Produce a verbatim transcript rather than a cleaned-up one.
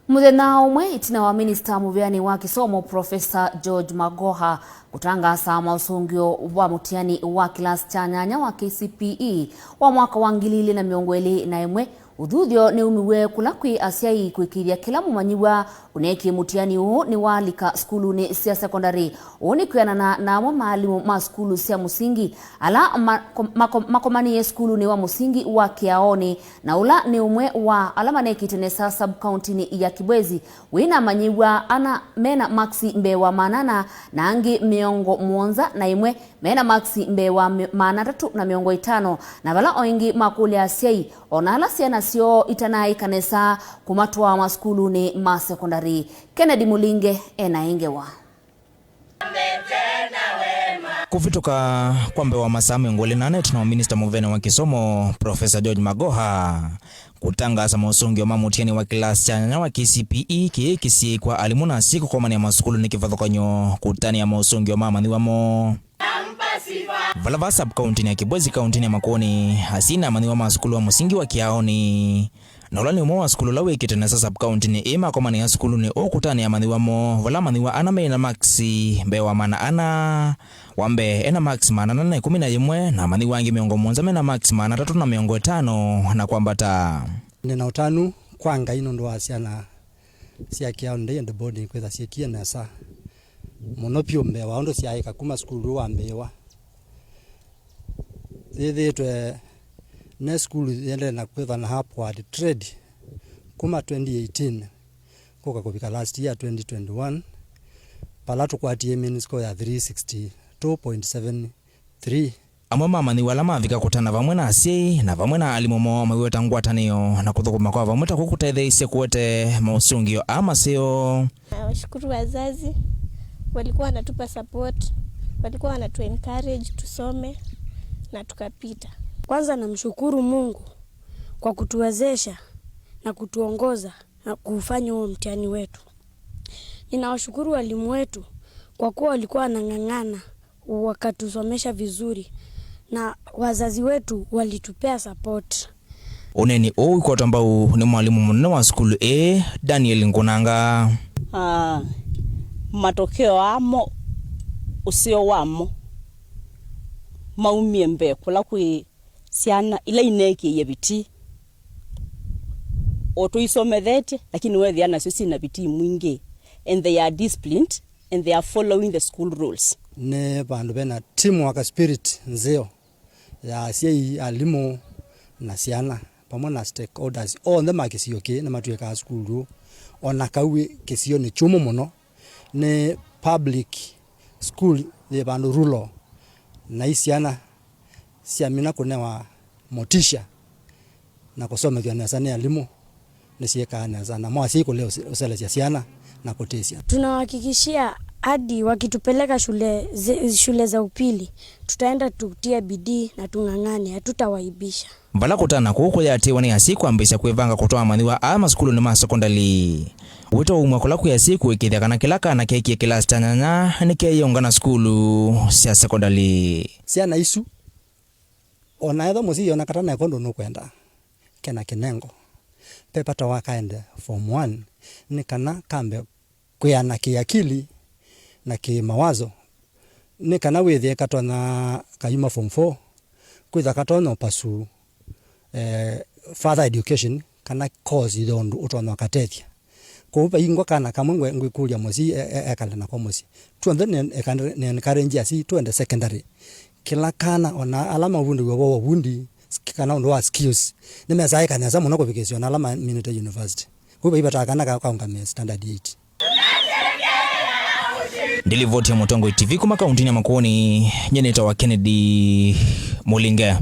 Mũthenya ũmwe ĩtina wa minista mũvĩanĩ wa kĩsomo, Professor George Magoha, kũtangaasa maũsũngĩo wa mũtiani wa kĩlasi kya nyanya wa K C P E wa mwaka wa ngili ilĩ na mĩongo ĩlĩ na ĩmwe, ũthuthyo nĩumiw'e kũla kwĩ asyai kũĩkĩĩthya kĩla mũmanyĩw'a ũneekie mũtiani ũũ nĩwalika sukulunĩ sya sekondalĩ. Ũũ nĩ kwĩanana na amwe ma alimũ ma sukulu sya mũsingi ala ma-, mako-, makomanĩe sukulunĩ wa mũsingi wa Kĩaonĩ, na ũla nĩ ũmwe wa ala manekĩte nesa sub-kauntinĩ ya Kibwezi, wĩna amanyĩw'a ana mena makisi mbee wa maana ana, na angĩ mĩongo mũonza na ĩmwe mena makisi mbee wa mĩ-, maana atatũ na mĩongo ĩtano, na vala o ĩngĩ makũlya asyai, o na ala syana syoo itanaaĩka nesa kũmatwaa masukulunĩ ma sekondalĩ. Kennedy Mũlinge ena ĩ ngewa. Kũvĩtũka kwa mbee wa masaa mĩongo ĩlĩ na ana ĩtina wa minista mũvĩanĩ wa kĩsomo, Professor George Magoha, kũtangaasa maũsũngĩo ma mũtiani wa kĩlasi kya nyanya wa K C P E kĩĩ kĩsiĩĩkw'a alimũ na asyai kũkomanĩa masukulunĩ kĩvathũkany'o kũtanĩa maũsũngĩo ma amanyĩw'a moo. Vala va sub-kauntinĩ ya Kibwezi, kauntinĩ ya Makueni, asyai na amanyĩw'a ma sukulu wa mũsingi wa Kĩaonĩ, na ũla nĩ ũmwe wa sukulu ũla wĩkĩte nesa sub-kauntinĩ ĩĩ, makomanĩa sukulunĩ ũũ kũtanĩa amanyĩw'a moo, vala amanyĩw'a ana mena makisi mbee wa maana ana. Wa mbee ena makisi maana ana na ĩkũmi na ĩmwe, na amanyĩw'a angĩ mĩongo mũonza mena makisi maana atatũ na mĩongo ĩtano na kwambata. Nĩ na ũtanu kwa Ngai nũndũ wa syana sya Kĩaonĩ Day and Boarding kwĩtha syĩkie nesa mũno vyũ mbee wa ũndũ syaaĩka kuma sukulu ũũ wambĩĩwa. Yĩthĩĩtwe ne sukulu yĩendee na kwĩthwa na upward trend kuma twenty eighteen kũka kũvika last year twenty twenty-one, vala tũkwatie mean score ya three sixty-two point seven three. Amwe ma amanyĩw'a ala mavika kũtana vamwe na asyai na vamwe na alimũ moo maiweta ngwatanĩo na kũthũkũma kwa vamwe ta kũu kũtetheeisye kũete maũsũngĩo aa maseo. Nawashukuru wazazi, walikuwa wanatupa support, walikuwa wanatu encourage tusome na tukapita. Kwanza namshukuru Mungu kwa kutuwezesha na kutuongoza na kuufanya huo mtihani wetu. Ninawashukuru walimu wetu kwa kuwa walikuwa wanang'ang'ana, wakatusomesha vizuri, na wazazi wetu walitupea support. Ũneeni ũũ ũikwatwa mbau nĩ mwalimũ mũnene wa sukulu ĩĩ, Daniel Ngunanga. Ah, matokeo amo, ũseo wamo, maumie mbee kũla kwĩ syana ila ineekĩie vitii. O tũisomethetye, lakini weethĩa nasyo syĩ na vitii mwingĩ, and they are disciplined, and they are following the school rules. Nĩ vandũ vena teamwork spirit nzeo ya asyai, alimũ, na syana, vamwe na stakeholders onthe ma kĩsio kĩĩ nĩmatw'ĩkaa sukulu, o na kau wĩ kĩsio nĩ kyũmũ mũno. Nĩ public school yĩ vandũ rural, na i syana syamina kũnewa motisha na kũsomethw'a nesa nĩ alimũ, nĩsyĩkaa nesa, namo asyai kũlea ũse-, ũselesya syana na kũtĩsya. Tunawahakikishia hadi wakitupeleka shule ze-, shule za upili, tutaenda tutie bidii na tung'ang'ane, hatutawaibisha. Vala kũtana kũu kũyatĩĩwa nĩ asyai kwambĩĩsya kwĩvanga kũtwaa amanyĩw'a aa masukulunĩ ma sekondalĩ. Wĩto waumw'a kũla kwĩ asyai kũĩkĩĩthya kana kĩla kana keekie kĩlasi kya nyanya nĩkeeyĩũngana sukulu sya sekondalĩ. Syana isu, o na ethwa mũsyai ona katanaeka ũndũ nũkwenda, kena kĩnengo, ve vata wa kaende form one nĩ kana kambe kwĩana kĩakili na kĩmawazo, nĩ kana wĩthĩe katonya kayuma form four, kwĩtha katonya ũpasu, eh, further education, kana course yĩthĩe ũndũ ũtonya ũkatethya. Kwoou vaingwa kana kamwe ngwe-, ngwĩkũlya mũsyai e-, e-, ekale nako mũsyĩ. Tw'onthe nĩ, eka-, nĩ encourage asyai twende secondary. Kĩla kana, ona ala mavundĩw'a vo ũvundi, kana ũndũ wa skills, nĩmesaa ĩka nesa mũno kũvikĩsya ona ala maminĩte university. Kwoou vaivataa kana ka-, kaũngamĩe standard eight. Ndilivoti ya Mũtongoi T V kuma kauntinĩ ya Makueni, nyie nĩtawa Kennedy Mũlinge.